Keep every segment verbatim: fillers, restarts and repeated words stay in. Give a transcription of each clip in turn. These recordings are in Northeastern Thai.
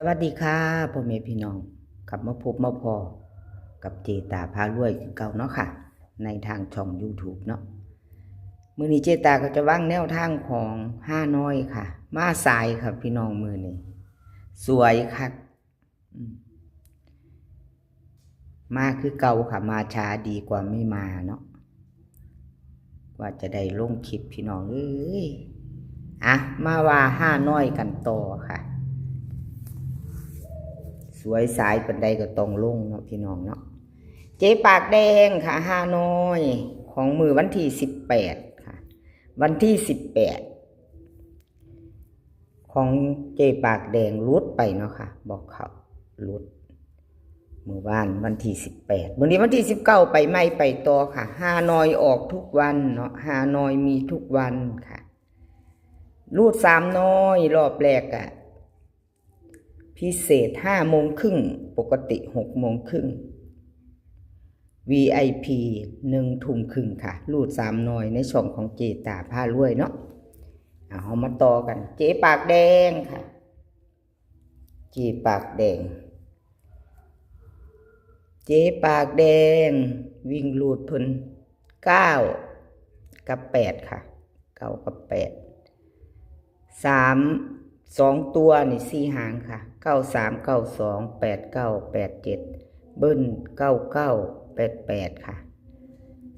สวัสดีค่ะ พ่อแม่พี่น้อง กลับมาพบมาพ้อกับเจตาพารวยคือเก่าเนาะค่ะ ในทางช่อง YouTube เนาะ มื้อนี้เจตาก็จะวางแนวทางของฮานอยค่ะ มาสายค่ะพี่น้อง มื้อนี้ สวยคัก อืม มาคือเก่าค่ะ มาช้าดีกว่าไม่มาเนาะ กว่าจะได้ลงคลิปพี่น้องเอ้ย อ่ะ มาว่าฮานอยกันต่อค่ะ สวยสายปานใดก็ต้องลงเนาะพี่น้องเนาะ เจ๊ปากแดงค่ะ ฮานอย ของมื้อวันที่สิบแปดค่ะ วันที่สิบแปด ของเจ๊ปากแดงหลุดไปเนาะค่ะ บ่เข้า หลุด มื้อวานวันที่สิบแปด มื้อนี้วันที่สิบเก้า ไปใหม่ไปต่อค่ะ ฮานอยออกทุกวันเนาะ ฮานอยมีทุกวันค่ะ รูดสามน้อย รอบแรกอะ พิเศษห้าโมงครึ่ง ปกติหกโมงครึ่ง วีไอพี หนึ่งทุ่มครึ่งค่ะ รูดสามน้อยในช่องของเจตาพารวยเนาะ เอามาต่อกัน เจ๊ปากแดงค่ะ เจ๊ปากแดง เจ๊ปากแดง วิ่งรูดเพิ่น เก้า กับ แปด ค่ะ เก้า กับ แปด สาม สองตัวนี่สี่หางค่ะ เก้าสาม เก้าสอง แปดเก้า แปดเจ็ด เบิ้ล เก้าเก้า แปดแปด ค่ะ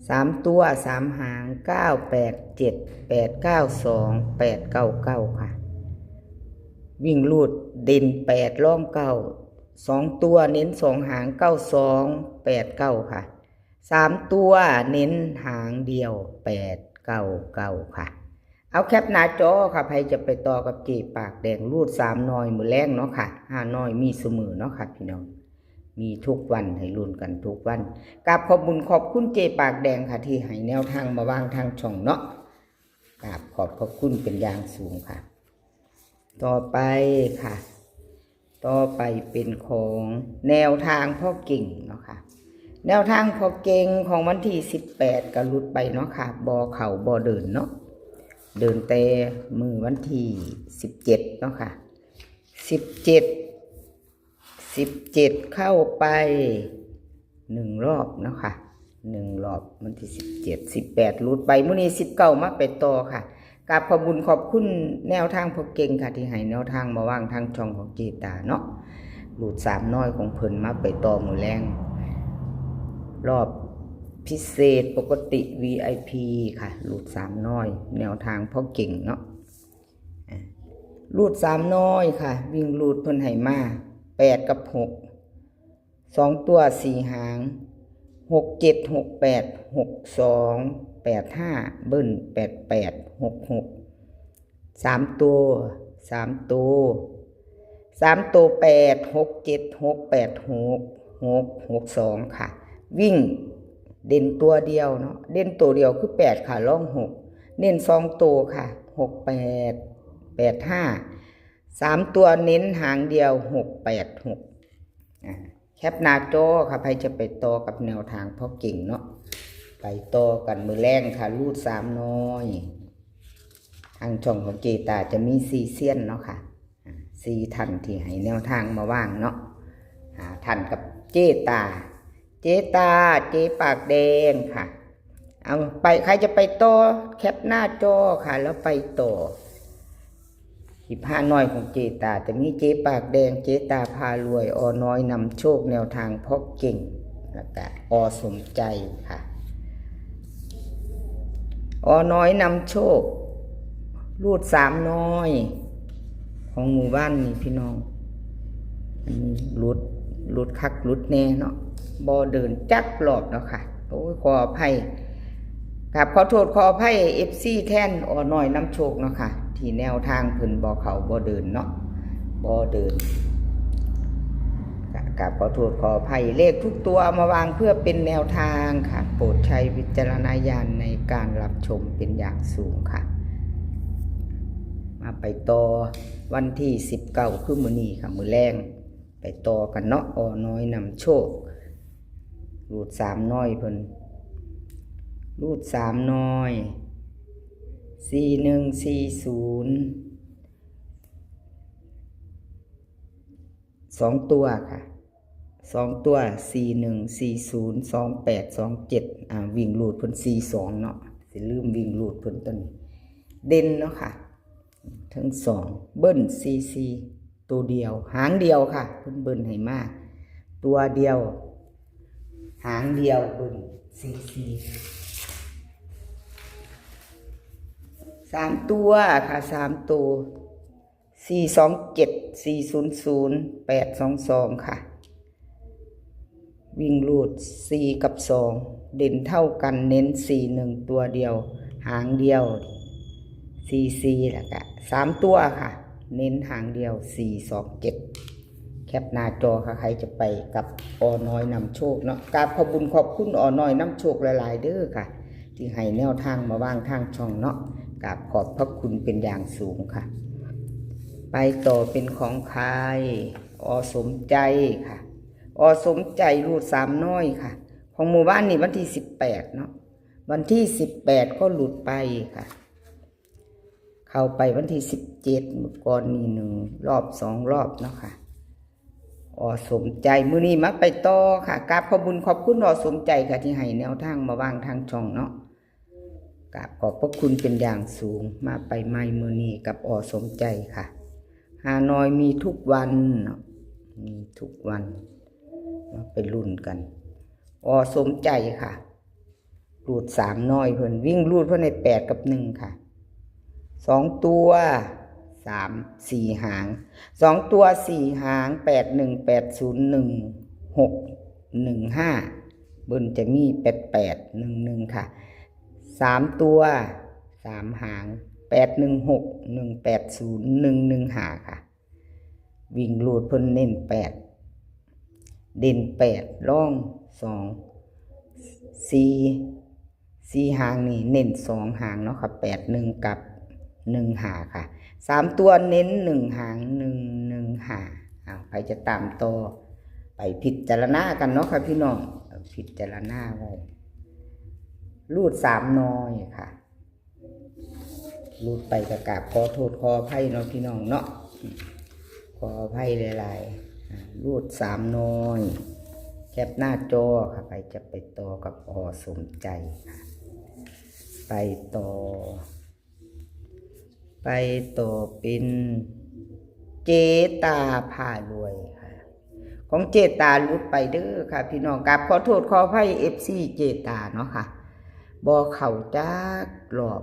สามตัวสามหาง เก้าแปดเจ็ด แปดเก้าสอง แปดเก้าเก้า ค่ะ วิ่งรูดเด่นแปด รองเก้า สองตัวเน้นสองหาง เก้าสอง แปดเก้า ค่ะ สามตัวเน้นหางเดียว แปดเก้าเก้า ค่ะ เอาแคปหน้าจอค่ะ ใครจะไปต่อกับเจ๊ปากแดง รูดสามน้อยมื้อแลงเนาะค่ะ ฮานอยมีซุมื้อเนาะค่ะพี่น้อง มีทุกวันให้ลุ้นกันทุกวัน กราบขอบบุญขอบคุณเจ๊ปากแดงค่ะ ที่ให้แนวทางมาวางทางช่องเนาะ กราบขอบพระคุณเป็นอย่างสูงค่ะ ต่อไปค่ะ ต่อไปเป็นของแนวทางพ่อเก่งเนาะค่ะ แนวทางพ่อเก่งของวันที่สิบแปด ก็หลุดไปเนาะค่ะ บ่เข้าบ่เดินเนาะ เดินแต่มื้อวันที่สิบเจ็ดเนาะค่ะ สิบเจ็ด สิบเจ็ด เข้าไปหนึ่งรอบเนาะค่ะ หนึ่งรอบวันที่สิบเจ็ด สิบแปด หลุดไป มื้อนี้สิบเก้า มาไปต่อค่ะ กราบขอบบุญขอบคุณแนวทางพ่อเก่งค่ะ ที่ให้แนวทางมาวางทางช่องของเจตาเนาะ รูดสามน้อยของเพิ่นมาไปต่อมื้อแลง รอบพิเศษปกติ วีไอพี ค่ะ รูดสามน้อย แนวทางพ่อเก่งเนาะ อ่ะ รูดสามน้อยค่ะ วิ่งรูดเพิ่นให้มา แปด กับ หก สองตัวสี่หาง หกเจ็ด หกแปด หกสอง แปดห้า เบิ้ล แปดแปด หกหก สามตัว สามตัว สามตัว แปดหกเจ็ด หกแปดหก หกหกสอง ค่ะ วิ่งเด่นตัวเดียวเนาะ เด่นตัวเดียวคือ แปด ค่ะ รอง หก เน้นสองตัวค่ะ หกแปด แปดห้า สามตัวเน้นหางเดียว หกแปดหก อ่า แคปหน้าจอค่ะ ใครจะไปต่อกับแนวทางพ่อเก่งเนาะ ไปต่อกันมื้อแลงค่ะ รูดสามน้อย ทางช่องของเจตาจะมีสี่เซียนเนาะค่ะ อ่า สี่ท่านที่ให้แนวทางมาวางเนาะ อ่า ท่านกับเจตา เจตา เจปากแดงค่ะ เอาไป ใครจะไปต่อ แคปหน้าจอค่ะ แล้วไปต่อ คลิปฮานอยของเจตา จะมีเจปากแดง เจตาพารวย อน้อยนำโชค แนวทางพ่อเก่ง แล้วก็ อสมใจค่ะ อน้อยนำโชค รูดสามน้อย ของหมู่บ้านนี่พี่น้อง อันนี้หลุด หลุดคักหลุดแน่เนาะ บ่เดินจักรอบเนาะค่ะ โอ้ย ขออภัย กราบขอโทษขออภัย เอฟซี แทนอน้อยนำโชคเนาะค่ะ ที่แนวทางเพิ่นบ่เข้าบ่เดินเนาะ บ่เดิน กราบขอโทษขออภัย เลขทุกตัวเอามาวางเพื่อเป็นแนวทางค่ะ โปรดใช้วิจารณญาณในการรับชมเป็นอย่างสูงค่ะ มาไปต่อวันที่สิบเก้า คือมื้อนี้ค่ะ มื้อแลง ไปต่อกันเนาะ อน้อยนำโชค รูดสามน้อยเพิ่น รูดสามน้อย สี่หนึ่ง สี่ศูนย์ สองตัวค่ะ สองตัว สี่หนึ่ง สี่ศูนย์ สองแปด สองเจ็ด อ่า วิ่งรูดเพิ่น สี่สอง เนาะ สิลืมวิ่งรูดเพิ่นตัวนี้ เด่นเนาะค่ะ ทั้งสอง เบิ้ล สี่สี่ ตัวเดียว หางเดียวค่ะ เพิ่นเบิ้ลให้มา ตัวเดียว หางเดียว เบิ้ล สี่สี่ สามตัวค่ะ สามตัว สี่สองเจ็ด สี่ศูนย์ศูนย์ แปดสองสอง ค่ะ วิ่งรูด สี่ กับ สอง เด่นเท่ากัน เน้น สี่หนึ่ง ตัวเดียว หางเดียว สี่สี่ แล้วก็ สามตัวค่ะ เน้นหางเดียว สี่สองเจ็ด แคปหน้าจอค่ะ ใครจะไปกับอ.น้อยนำโชคเนาะ กราบขอบบุญขอบคุณ อ.น้อยนำโชคหลายๆ เด้อค่ะ ที่ให้แนวทางมาวางทางช่องเนาะ กราบขอบพระคุณเป็นอย่างสูงค่ะ ไปต่อเป็นของใคร อ.สมใจค่ะ อ.สมใจรูดสามน้อยค่ะ ของหมู่บ้านนี่วันที่ สิบแปด เนาะ วันที่ สิบแปด ก็หลุดไปค่ะ เข้าไปวันที่ สิบเจ็ด เมื่อก่อนนี่หนึ่งรอบสองรอบเนาะค่ะ อ.สมใจ มื้อนี้มาไปต่อค่ะ กราบขอบบุญขอบคุณ อ.สมใจค่ะ ที่ให้แนวทางมาวางทางช่องเนาะ กราบขอบพระคุณเป็นอย่างสูง มาไปใหม่มื้อนี้กับ อ.สมใจค่ะ ฮานอยมีทุกวันเนาะ มีทุกวัน มาไปลุ้นกัน อ.สมใจค่ะ รูดสามน้อยเพิ่น วิ่งรูดเพิ่นให้ แปด กับ หนึ่ง ค่ะ สองตัว สาม สี่ หาง สองตัว สี่ หาง แปดหนึ่ง แปดศูนย์ หนึ่งหก หนึ่งห้า เบิ้ลจะมี แปดแปด หนึ่งหนึ่ง ค่ะ สามตัว สาม หาง แปดหนึ่งหก หนึ่งแปดศูนย์ หนึ่งหนึ่งห้า ค่ะ วิ่งรูดเพิ่นเน้น แปด เด่น แปด รอง สอง สี่ สี่ หางนี่เน้น สอง หางเนาะค่ะ แปดหนึ่ง กับ หนึ่งห้า ค่ะ สามตัวเน้น หนึ่ง หาง หนึ่งหนึ่งห้า อ้าว ใครจะตามต่อ ไปพิจารณากันเนาะค่ะพี่น้อง พิจารณาไว้ รูดสามน้อยค่ะ รูดไปก็กราบขอโทษขออภัยเนาะพี่น้องเนาะ ขออภัยหลายๆ อ่า รูดสามน้อย แคปหน้าจอค่ะ ใครจะไปต่อกับ อ.สมใจค่ะ ไปต่อ ไปต่อเป็น เจตาพารวยค่ะ ของเจตาหลุดไปเด้อค่ะพี่น้อง กราบขอโทษขออภัย เอฟซี เจตาเนาะค่ะ บ่เข้าจักรอบ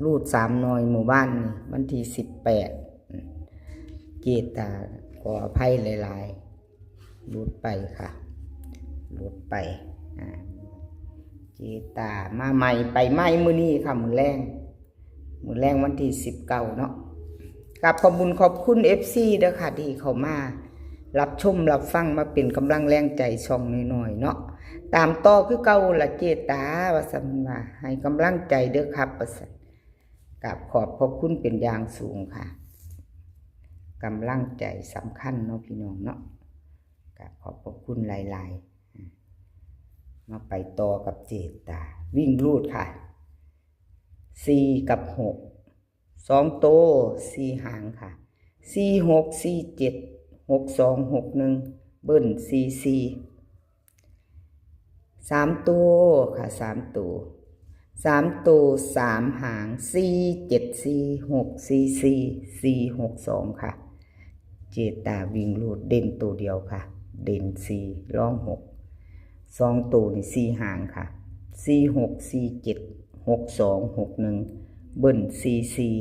รูดสามน้อยหมู่บ้านนี่ วันที่ สิบแปด เจตาขออภัยหลายๆ หลุดไปค่ะ หลุดไป อ่า เจตามาใหม่ไปใหม่มื้อนี้ค่ะ มื้อแลง มื้อแลงวันที่ สิบเก้า เนาะ กราบขอบบุญขอบคุณ เอฟซี เด้อค่ะ ที่เข้ามารับชมรับฟัง มาเป็นกำลังแรงใจช่องน้อยๆ เนาะ ตามต่อคือเก่าละเจตา ว่าซั่น เพิ่นว่า ให้กำลังใจเด้อครับ ว่าซั่น กราบขอบพระคุณเป็นอย่างสูงค่ะ กำลังใจสำคัญเนาะพี่น้องเนาะ กราบขอบพระคุณหลายๆ มาไปต่อกับเจตา วิ่งรูดค่ะ สี่ กับ หก สองโต สี่ หางค่ะ สี่หก สี่เจ็ด หกสอง หกหนึ่ง เบิ้ล สี่สี่ สามโตค่ะ สามโต สามโต สาม หาง สี่เจ็ดสี่ หกสี่สี่ สี่หกสอง ค่ะ เจตาวิ่งรูดเด่นตัวเดียวค่ะ เด่น สี่ รอง หก สองโตนี่ สี่ หางค่ะ สี่หก สี่เจ็ด หกสอง หกหนึ่ง เบิ้ล สี่สี่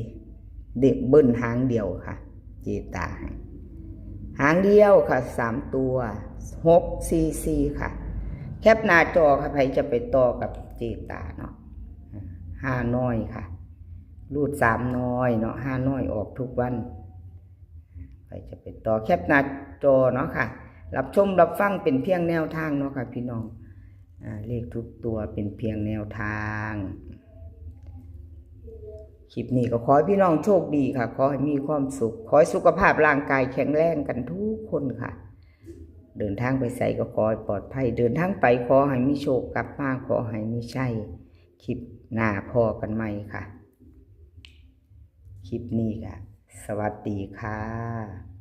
เด่นเบิ้ลหางเดียวค่ะ เจตาให้ หางเดียวค่ะ สามตัว หกสี่สี่ ค่ะ แคปหน้าจอค่ะ ใครจะไปต่อกับเจตาเนาะ ฮานอยค่ะ รูดสามน้อยเนาะ ฮานอยออกทุกวัน ใครจะไปต่อ แคปหน้าจอเนาะค่ะ รับชมรับฟังเป็นเพียงแนวทางเนาะค่ะพี่น้อง อ่า เลขทุกตัวเป็นเพียงแนวทาง คลิปนี้ก็ขอให้พี่น้องโชคดีค่ะ ขอให้มีความสุข ขอให้สุขภาพร่างกายแข็งแรงกันทุกคนค่ะ เดินทางไปไสก็ขอให้ปลอดภัย เดินทางไปขอให้มีโชค กลับมาขอให้มีชัย คลิปหน้าพ้อกันใหม่ค่ะ คลิปนี้ก็สวัสดีค่ะ